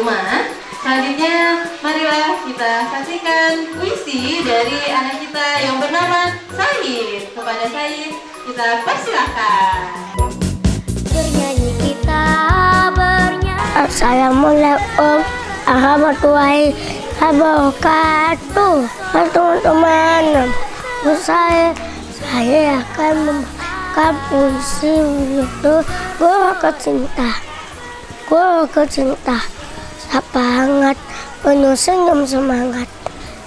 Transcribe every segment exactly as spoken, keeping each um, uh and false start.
Selanjutnya, marilah kita saksikan puisi dari anak kita yang bernama Said. Kepada Said, kita persilakan. Bernyanyi kita, bernyanyi. Assalamualaikum warahmatullahi wabarakatuh. Teman-teman, saya, saya akan membacakan puisi berjudul Guru Kecinta. Guru kecinta, sapa hangat, penuh senyum semangat.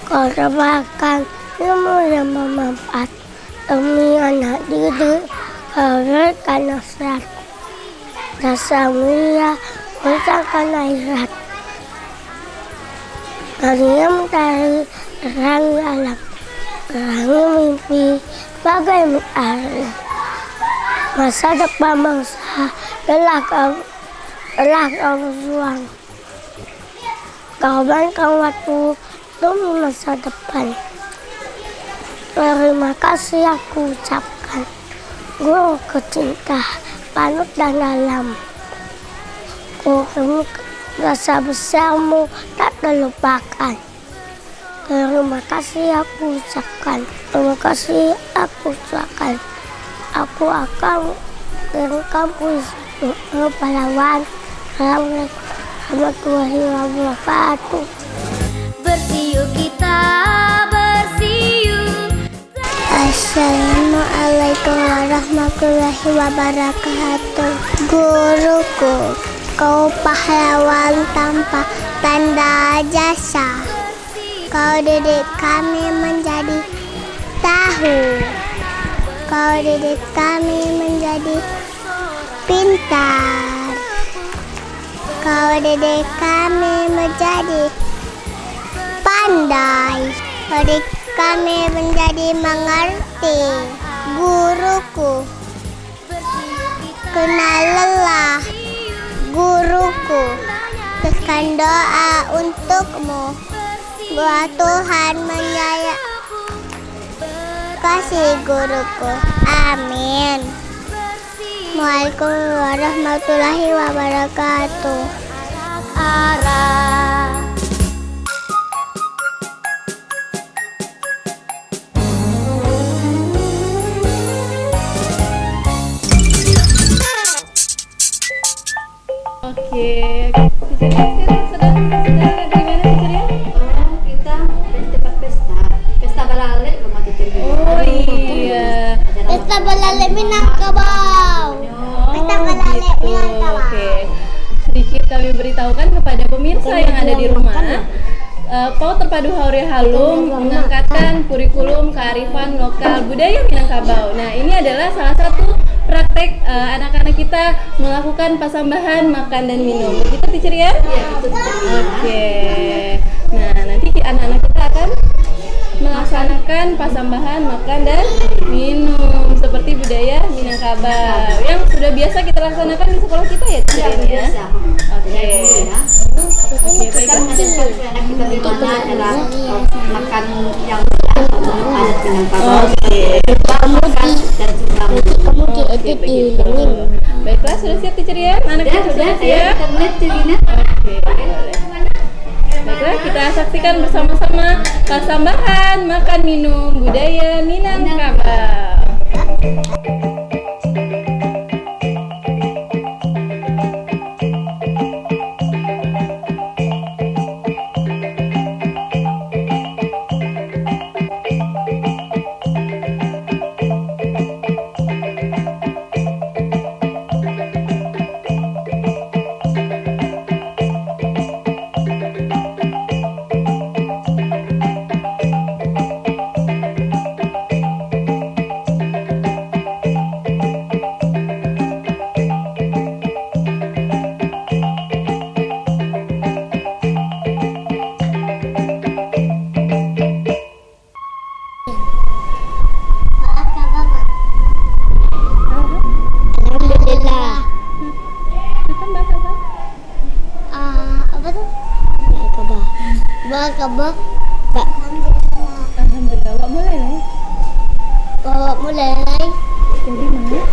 Kau dapatkan ilmu yang bermanfaat. Demi anak didik, berikan nasihat. Dasar mulia, usahakan akhirat. Dari yang mencari, terang alam. Terangi mimpi, bagai matahari. Masa depan bangsa, telah kau, telah kau berjuang. Korbankan waktu demi masa depan. Terima kasih aku ucapkan. Guru kecinta, panutan alam. Guru, rasa besarmu tak terlupakan. Terima kasih aku ucapkan. Terima kasih aku ucapkan. Aku akan kirimkan puisi untuk pahlawan. Assalamualaikum warahmatullahi wabarakatuh. Bersiu kita, bersiu. Assalamualaikum warahmatullahi wabarakatuh. Guruku, kau pahlawan tanpa tanda jasa. Kau didik kami menjadi tahu. Kau didik kami menjadi pintar. Kau didik kami menjadi pandai. Kau didik kami menjadi mengerti. Guruku, kenalilah guruku. Teruskan doa untukmu. Buat Tuhan menyayang. Kasih guruku. Amin. Assalamualaikum warahmatullahi wabarakatuh. Oke, Teacher Rian sekarang sedang, sedang di mana, Teacher Rian? Oh, kita di tempat pesta, pesta balalek rumah Teacher Rian. Oh, iya. Acara pesta balalek Minangkabau. Oh, pesta balalek gitu. Minangkabau. Oke. Sedikit kami beritahukan kepada pemirsa yang ada di rumah. Eh, PAUD Terpadu Haurei Halum mengangkatkan kurikulum kearifan lokal budaya Minangkabau. Nah, ini adalah salah satu praktek, eh, anak-anak kita melakukan pasambahan makan dan minum. Begitu, Teacher Rian? Iya, betul, Teacher Rian. Oke. Nah, nanti ki-, anak-anak kita akan melaksanakan pasambahan makan dan minum seperti budaya Minangkabau yang sudah biasa kita laksanakan di sekolah kita, ya, Teacher Rian, ya? Iya, biasa. Oke. Oke, baiklah. Kita di mana adalah makan yang adat Minangkabau, oke, seperti kebab, makan dan juga, oke, begitu. Baiklah, sudah siap, Teacher Rian? Anak sudah, sudah, ayo siap? Kita mulai, Teacher Rian. Oke, boleh. Baiklah, kita saksikan bersama-sama pasambahan makan minum budaya Minangkabau. Alhamdulillah. Ah, apa tu? Ba kaba. Ba kaba. Ba- Alhamdulillah. Wak mulai lai. Wak mulai lai. Jadi, Mak?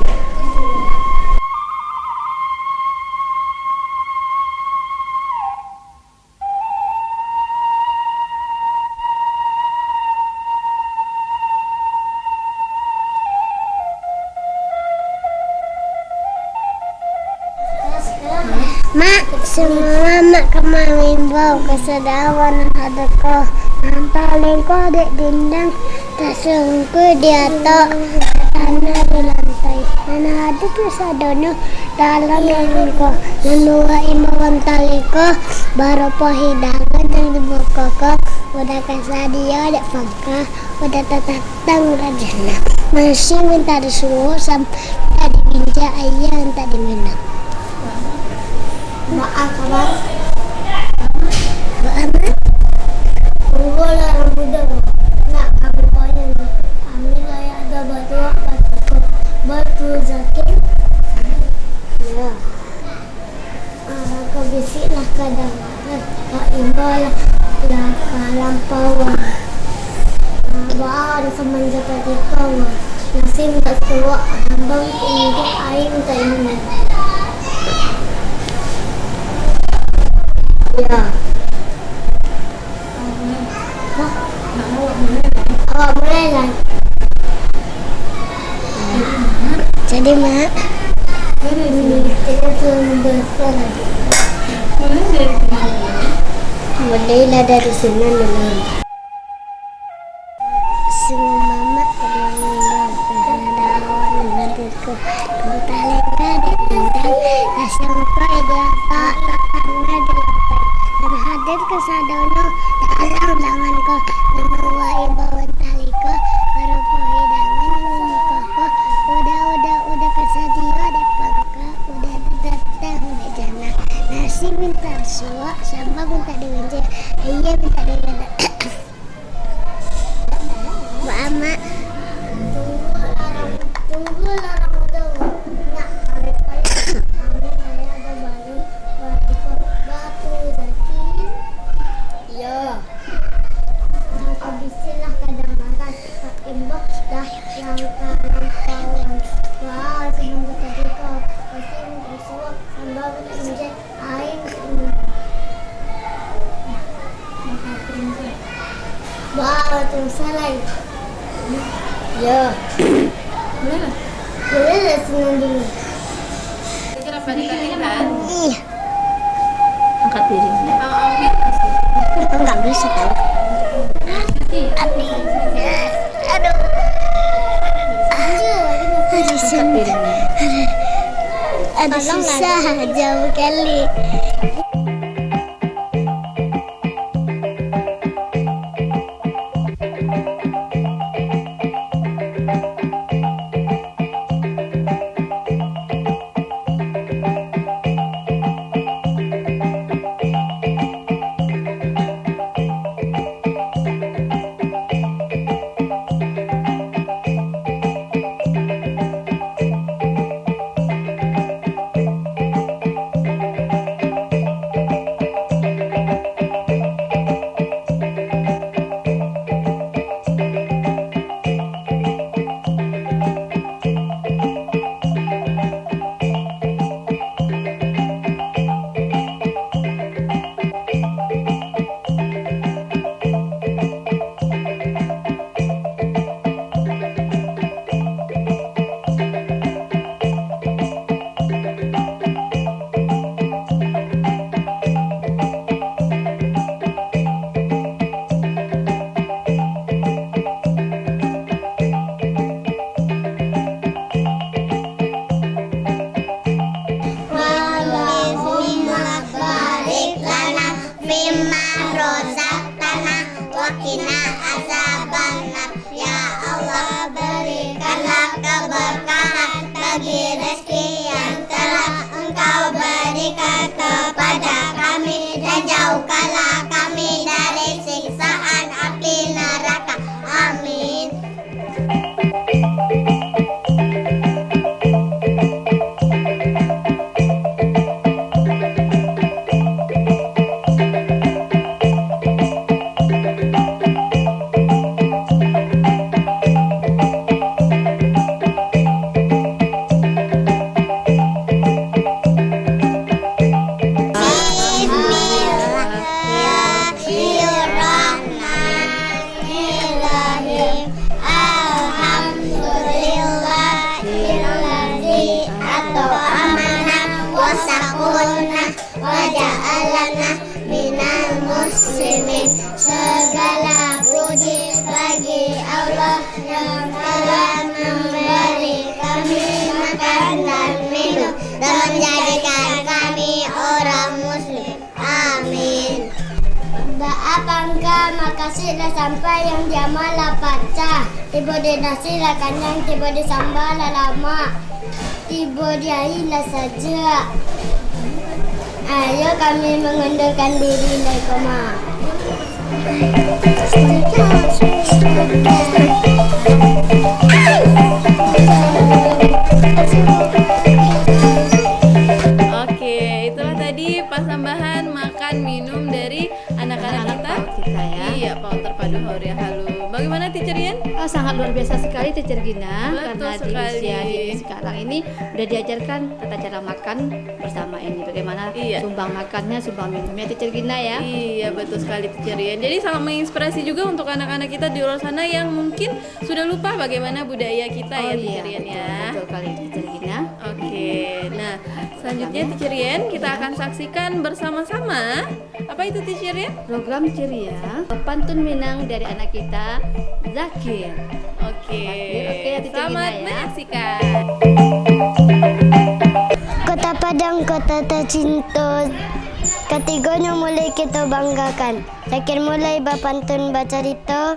Sungguah amak ka maimbau ka sadonyo nan hadir ko, nan talingko dek dindang, tasungkui di ateh, tatanam di lantai. Nan hadir ka sadonyo dalam ruangan ko, nan mambaok imbauan talingko, barupo hidangan nan di muko ko, udah ka sadia dek pangka, udah tatatang rajana. Nasi mintak disuok, sam-, mintak diinjak, aia mintak diminum. Baa kaba? Baa, Mak? Tunggulah, Rambutan. Nak, kami payah ni. Kami layak ado batuak, batuak. Batua, Zakin? Yo. Ah, ka bisi lah kadangaran, ka imbau lah, lah kalampauan. Ah, baa samanjak tadi ko, nasi mintak disuok, hambang injak, aia mintak diminum. Yo. Awak mulai lai. Jadi, Mak. Mulailah dari sinan dulu. Sungguah amak ka maimbau ka sadonyo nan hadir ko, nan talingko dek dindang, tasungkui di ateh, tatanam di lantai. Nan hadir ka sadonyo dalam ruangan ko, nan mambaok imbauan talingko, barupo hidangan nan di muko ko, udah, udah, udah ka sadia dek pangka, udah tatatang dek rajana. Nasi mintak disuok, sambal mintak diinjak, aia mintak diminum. Baa, Mak? Tunggulah, Ram-, tunggulah, Rambutan. Nak, kami payah. Kami layak ado baru, batuak, Zakin? Yo. Nan ka bisi lah kadangaran, ka imbau lah kalampauan. Baa samanjak tadi ko, nasi mintak disuok, hambang mintak diinjak, aia mintak diminum. Baa, tu salah. Yo. Mulailah sinan dulu. Ih. Angkat piring. Enggak bisa tahu. Aduh. Aduh. Aduh, susah. Jauh kali. Allahumma barik lana fima rozaqtana wa qina azabannar. Ya Allah, berikanlah keberkahan bagi rezeki yang telah Engkau berikan kepada kami, dan jauhkanlah kami dari siksaan api neraka. Amin. Bismillah. Segala puji bagi Allah yang telah memberi kami makan dan minum dan menjadikan kami orang muslim. Amin. Baa pangka, makasih lah sampai, yang diamal lah pacah. Tibo di nasi lah kanyang, tibo di samba lah lamak, tibo di aia lah sajak. Ayo kami mengundurkan diri lai ko mah. Oke, itulah tadi pasambahan makan minum dari anak-anak kita. Anak-anak PAUD kita, ya. Iya, PAUD Terpadu Hauria Halu. Bagaimana, Teacher Rian? Oh, sangat luar biasa sekali, Teacher Gina, betul karena di sekali. Usia dini sekarang ini udah diajarkan tata cara makan bersama ini. Bagaimana, iya, sumbang makannya, sumbang minumnya, Teacher Gina, ya? Iya, betul sekali, Teacher Rian. Jadi, sangat menginspirasi juga untuk anak-anak kita di luar sana yang mungkin sudah lupa bagaimana budaya kita, oh, ya, iya, Teacher Rian, betul, ya. Betul sekali, Teacher Gina. Oke, nah, selanjutnya, Teacher Rian, kita akan saksikan bersama-sama. Apa itu, Teacher Rian? Program Ceria, pantun Minang dari anak kita, Zakir. Oke. Zakir, oke, ya, Teacher Gina, ya. Selamat menyaksikan. Kota Padang, kota tercinta, katigonyo mulai kita banggakan. Zakir mulai bapantun bacarito,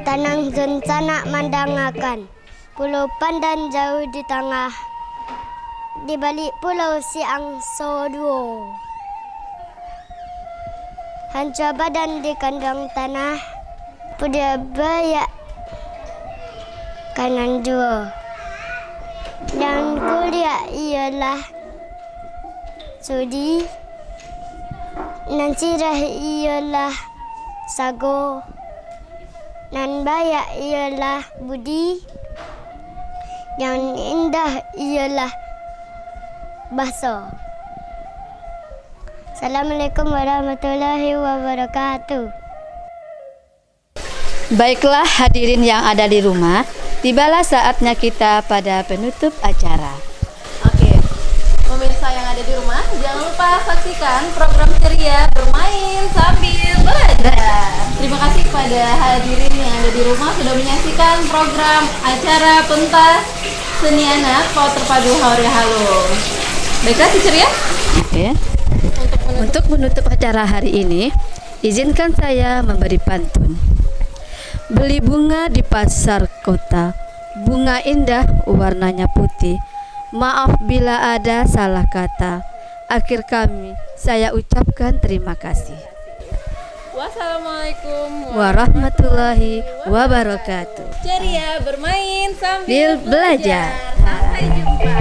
tanang dunsanak mandangakan. Pulau Pandan jauah di tangah, di balik pulau si angso duo. Hancua badan di kanduang tanah, pudiak baiak ka nan juo. Nan kuliak iyolah sudi, nan sirah iyolah sago, nan baiak iyolah budi, nan indah iyolah baso. Assalamualaikum warahmatullahi wabarakatuh. Baiklah, hadirin yang ada di rumah, tibalah saatnya kita pada penutup acara. Oke, pemirsa yang ada di rumah, jangan lupa saksikan program Ceria Bermain Sambil Belajar. Terima kasih kepada hadirin yang ada di rumah sudah menyaksikan program acara pentas seni anak PAUD Terpadu Hauria Halu. Baiklah, Teacher Rian. Oke. Untuk menutup acara hari ini, izinkan saya memberi pantun. Beli bunga di pasar kota, bunga indah warnanya putih. Maaf bila ada salah kata. Akhir kami, saya ucapkan terima kasih. Wassalamualaikum warahmatullahi wabarakatuh. Ceria bermain sambil belajar. Sampai jumpa.